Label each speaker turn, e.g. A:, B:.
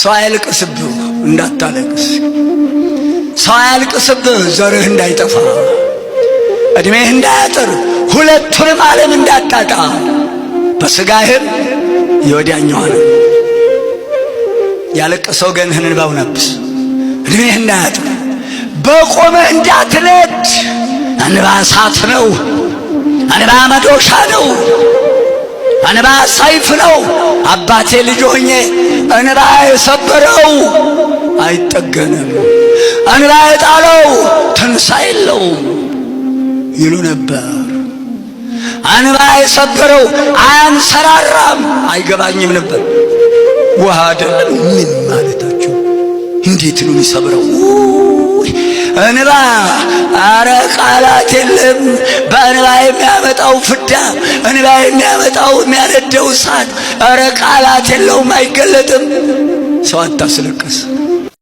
A: ሰው አያልቅስብህ እንዳታለቅስ፣ ሰው አያልቅስብህ ዘርህ እንዳይጠፋ፣ ዕድሜህ እንዳያጥር፣ ሁለቱንም ዓለም እንዳታጣ፣ በሥጋህም የወዲያኛዋንም ያለቀሰው ወገንህን እንባውን አብስ፣ ዕድሜህ እንዳያጥር፣ በቆመህ እንዳትነድ። እንባ እሳት ነው። እንባ መዶሻ ነው። እንባ ሰይፍ ነው። አባቴ ልጅ ሆኜ እንባ የሰበረው አይጠገንም፣ እንባ የጣለው ትንሣኤ የለውም ይሉ ነበር። እንባ የሰበረው አያንሰራራም። አይገባኝም ነበር። ውሃ አይደለም ምን ማለታቸው? እንዴት ነው የሚሰብረው? እንባ አረ ቃላት የለም። በእንባ የሚያመጣው ፍዳ፣ እንባ የሚያመጣው የሚያነደው እሳት፣ አረ ቃላት የለውም፣ አይገለጥም። ሰው አታስለቅስ።